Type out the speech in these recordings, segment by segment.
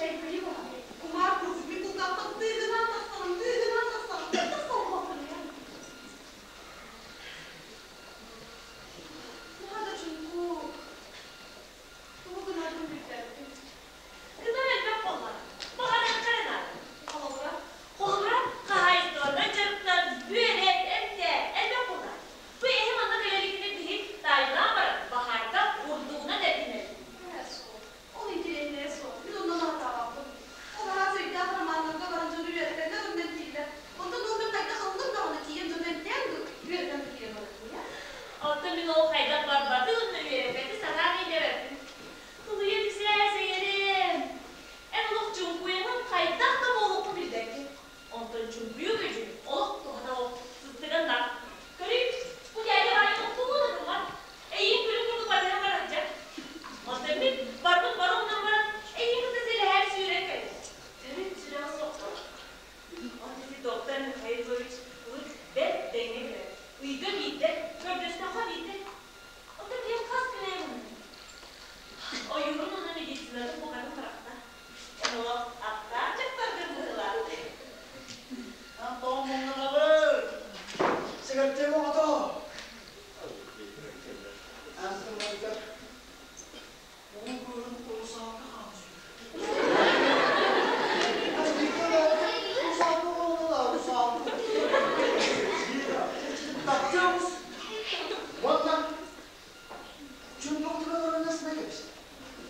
Чэйбэйи баҕар, кумаар курдук мин кулгаахтан тыыгынаан тахсаҕын, тыыгынаан тахсаҕын, хайдах салҕалларый? Наһаа да чуҥкук, тугу гынарбын билбэппин. Кытам элбэх буолла. Баҕарыахха эрэ наада. Холобура, Холобура, хаһаайыстыбаннай дьарыктан, үөрэт, эмтээ, элбэх буолла. Бу эһи манна кэлэ иликкинэ биһи таайдаан баран, баһаарга бурдугунан эргинэбит. Ээ, суох. Ол интэриэһинэйэ суох. Мин онно наһаатаабаппын. Ол араас өйдөөх романнарга баран дьону үөрэтэллэр уонна эмтииллэр. Онтон ол мин хайдах ыллым даҕаны тиийэн дьону эмтээн дуу, үөрэтэн да киирэн барарбын ээ. Оттон мин ол хайдах барбаты уонна үөрэппэти сатаан өйдөөбөппүн. Тулуйа түсээ, сэҥэрим. Эн олох чуҥкуйаҥын хайдах да буолуоххун билбэккин. Онтон чуҥкуйуу көдьүүн олох туһата ол сыстыганнаах. Көрүй, бу дядя Ваня тугу да гыммат. Эйиин күлүк курдук батыһан баран дьэ. Онтон мин барбыт бары умнан баран эйиин кытта сэлэһээри сүүрэн кэллим. Төрүт сүрэҕэ суох буолар. От ити доктор Михайлович урут бэрт дэҥҥэ кэлэр. Ыйга биирдэ, көрдөстөххө биирдэ. Оттон билигин хас күн айа муннуҥ? Ойуурун уонна медицинатын букатын бырахта. Ону аттаах дьахтаргын быһыылаах. Антон муҥнаналыы! Сигэттиэм оҕото! Антоннарга уу быыһын русалка хаамсыыр. Русалка буолла, русалка. Таптыамус уонна чуҥкуктура кэбис.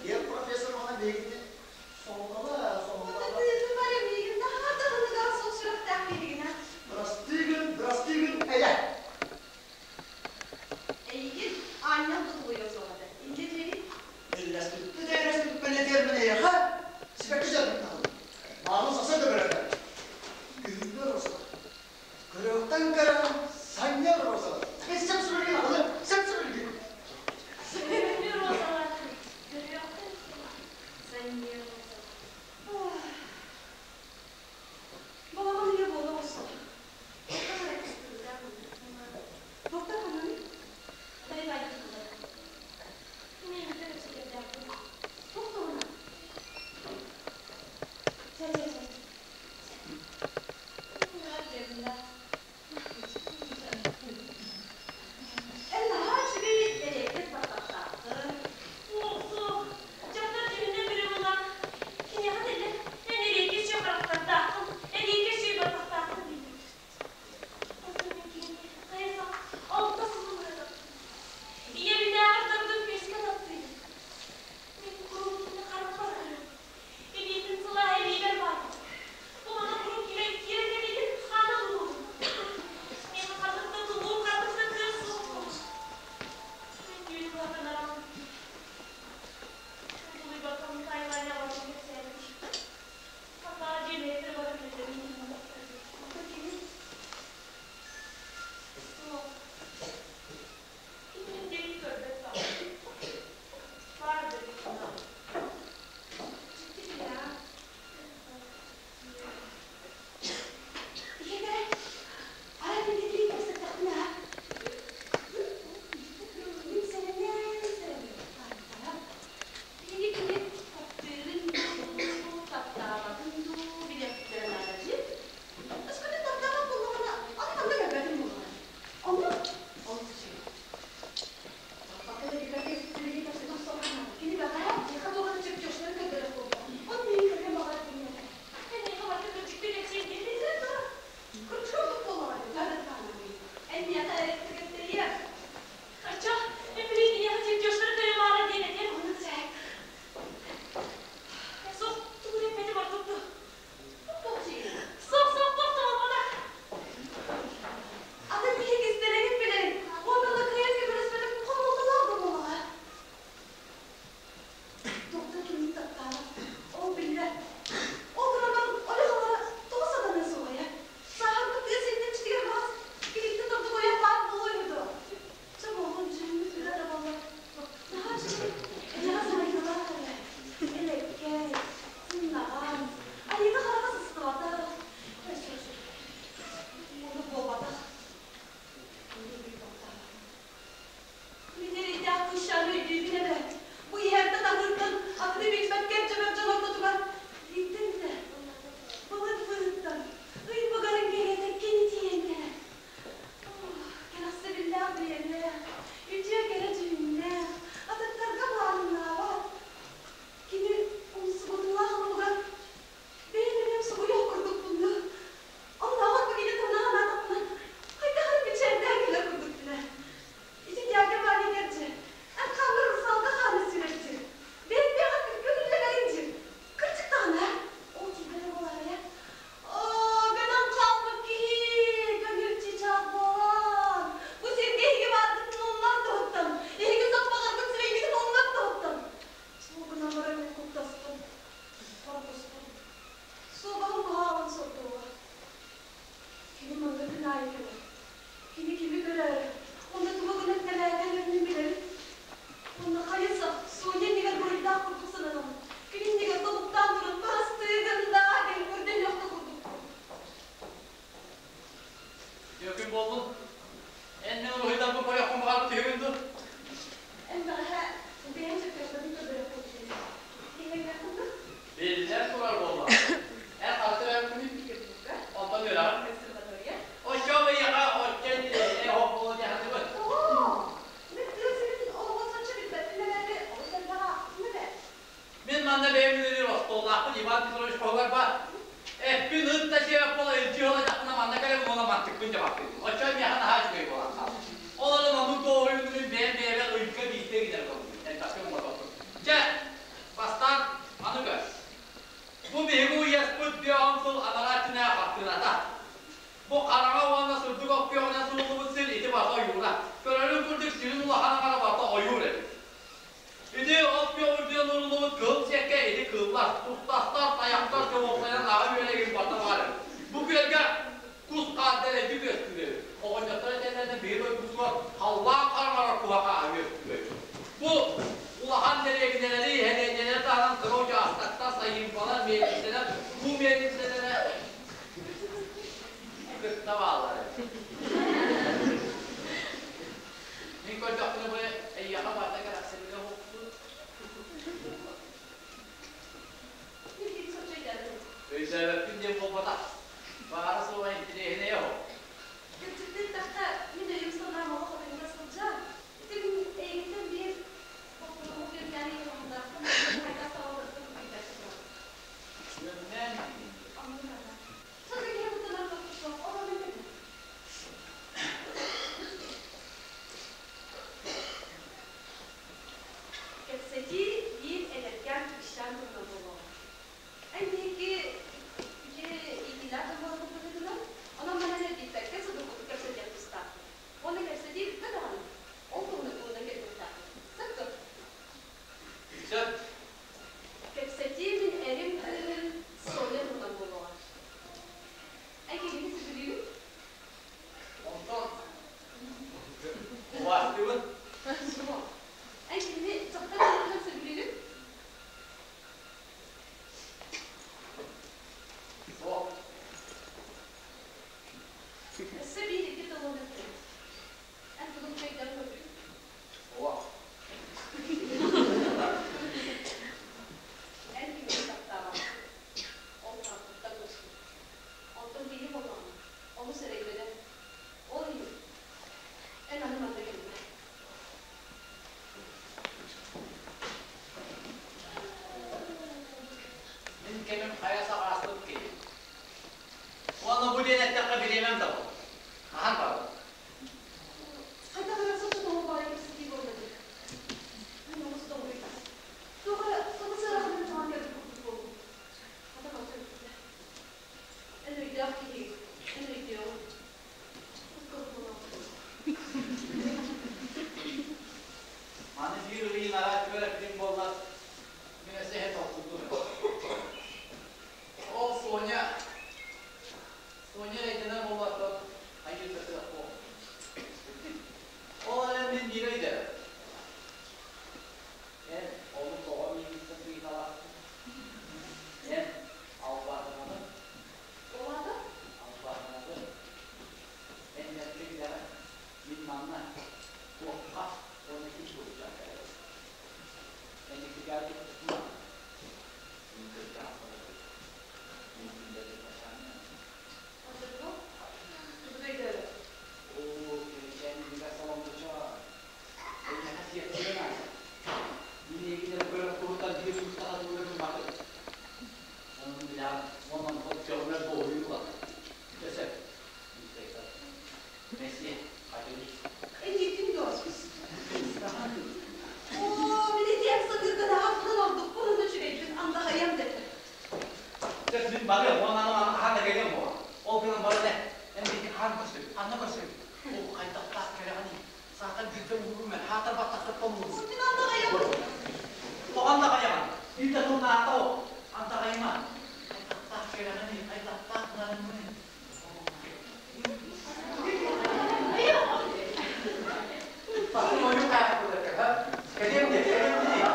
Диэн профессор оҕо биһигини солдала, солдала. Тыытын бары миигин наһаа даҕаныгар сол сүрэхтээх киһигин, а? Бырастыы гын, бырастыы гын, эйэ! Эйигин аанньал да тулуйуо суох этэ. Инньэ диэри Эллэспиппит эйэлэспиппин этиэрмин эйиэхэ сибэкки дьарыктаһын. Мааны саса да бэрэрдэ. Күһүҥҥү розалар. Көрүөхтэн кэрэ санньыар розалар. Сэп сибилигин аҕылы, сэп сибилигин. Күһүҥҥү розалар, көрүөхтэн санньыар розалар. Балаҕан ыйа буола оҕуста. Доктор ханнаный? Туох туһунан? Эн наһаа үчүгэй эриэккэс баттахтааххын. Дьахтар дьүһүнэ бүрү булан, киниэхэ тэллэх эн эриэккэс үчүгэй харахтардааххын, эриэккэс үчүгэй баттахтааххын дииллэр. Оттон мин киһини хайа сах алта сыл ыҥыратабын. Ийэбинээҕэр дордун күүскэ таптыыбын. Мин куруутун харахпар көрөбүн. Илиитин сылааһа илиибэр баар. барбат. Эппин ыт да сиэбэт буола илдьи ыла манна кэлэн уола мантыкпын дьабаттыыбын. Оччо миэхэ наһаа үчүгэй буолан хаалар. Ол эрэн оннук дуоһуйууну мин бэйэм бэйэбэр ыйга биирдэ гинэр буоллум. Элбэхтик оҥорбоппун. Чэ, бастаан маны көр. Бу биһиги уйаспыт бүөҕүн сыл анараа өттүнээҕи хартыыната. Бу хараҥа уонна сырдык оппуоҕунан суруллубут сир ити барыта ойуура. Көрөрүҥ курдук сирин улахан аҥара барыта ойуур эбит. Ити от күөх үрдүнэн ууруллубут кыһыл сиэккэ ити кыыллар, туртастар, тайахтар, чоҕуохтайан аҕа үөлэгин барыта баар эбит. Бу күөлгэ кус хаар дэлэйдик үөскүүр эбит. Оҕонньоттор этэллэринэн биһиги дойдубутугар халлаан хараҥарар куһа-хааһы үөскүүр эбит. Бу улахан дэриэбинэлэри, сэлиэнньэлэри таһынан кыра учаастактар, сайыымпалар, миэлиҥсэлэр, уу миэлиҥсэлэрэ кытта бааллар эбит. Мин көрдөхпүнэ бу эйиэхэ барда кэрэхсэбилэ оһохпут. Өйдөөбөппүн диэн буолбатах. Баара суоҕа интириэһинэй оһох. Кырдьыктыы мин өйүм-санаам олох атыҥҥа сылдьар. Ити мин эйигиттэн биир боппуруоһу күөннээн ыйыталаһыннахпын хайдах салалларбын билбэппин. Күөннээн Оннук ата. Сата киһи бутунан тохтуох, ол онно Кэпсэтии биир эдэркээн кыысчаан туһунан буолуоҕа. Эн биһиги ити иитиилээх дьон буоларбыт быһыытынан, онон манан эргиппэккэ судургутук кэпсэтиэх тустаахпыт. Уонна кэпсэтии бүттэ даҕаны, ол туһунан туһунан кэлиэхтээхпит. Сөп дуо? Сөп. Кэпсэтии мин эрим кыыһын Соня туһунан буолуоҕа. Эн киһини сөбүлүүгүн? Онтон убаастыыбын. Суох. Эн кинини дьахтар быһыытынан сөбүлүүгүн? Суох. Өссө биир икки тылын эттим. Эн тугун кыайдан көрдүҥ? Суох. Эн кинини таптаабаккын. Ол харахпыттан көстөр. Онтон киһи буоллаҕына, олус эрэйдэнэр. Ол иһин эн аны манна кэлбэ. Мин кэмим хайа саҕааспыт киһи. Уонна бу диэн эттэххэ бириэмэм да буолар. Хаһан барабын? Хайдах эрэ соччо тоһуйбаҕай кэпсэтии буолла дии. Мин олус долгуйдум. Туох эрэ тугу сыараханын таҥан кэлбит курдук буоллум. Хата барыта бүттэ. Эн өйдөөх киһигин, эн өйдүөҕүҥ. Маны биир ыйын араас үөрэппитим буоллар, мин өссө иһэ толкуйдуом этэ. Ол Соня, Соня эрэйдэнэр буоллар, айыыта кыах буол. Ол эрэн мин биир өйдөбүл. Эн ону тоҕо миигиттэн ыйыталаһтыҥ? Эн албаһынабын. Ол аата? Албаһынабын. Эн бэркэ билэҕин, мин манна туохха уонна ким сылдьан кэлэбин. Эн иккитээҕи туппутума. Мин кырдьаҕас барабын. Мин күндэлин бачаанньа. Оччотугар тугу да өйдөөбөт. Оо, кэрэчээн илигэ соломдочоо. Эйиэхэ сиэттэрэн аайа. Мин эйигин эрэ көрөр туһуттан биир сүүстээх атыылыыр гымматым. Онон билэҕин, уонна онтон көҕүлэр дуоһуйуу ылаҕын. Дьэ сөп. Мессия, хатырыыс. Эйиигин дуо? Оо, мин итиэн сатыыргын аҕаппынан ордукпун уонна үчүгэйбин андаҕайыам дэтэ. Сөп, мин барыам уонна аны маны хаһан да кэлиэм буолар. Ол гынан баран эн, эн биһиги хаһан көрсөбүт, ханна көрсөбүт? Оо, хайдахтаах кэрэҕиний? Саатар биирдэ уурум эн, хаатар баттахтар тоҥнубут. Мин андаҕайабын. Тоҕо андаҕайаҕын? Биир да тыл наата ол. Андаҕайыма. Хайдахтаах кэрэҕиний, хайдахтаах нарыҥҥыный? Пахым ойуу хаахпытыгар, кэлиэм дии, кэлиэм дии.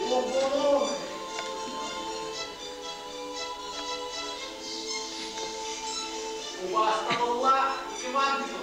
Суох буолуой? Убаастабыллаах Иван Петрович!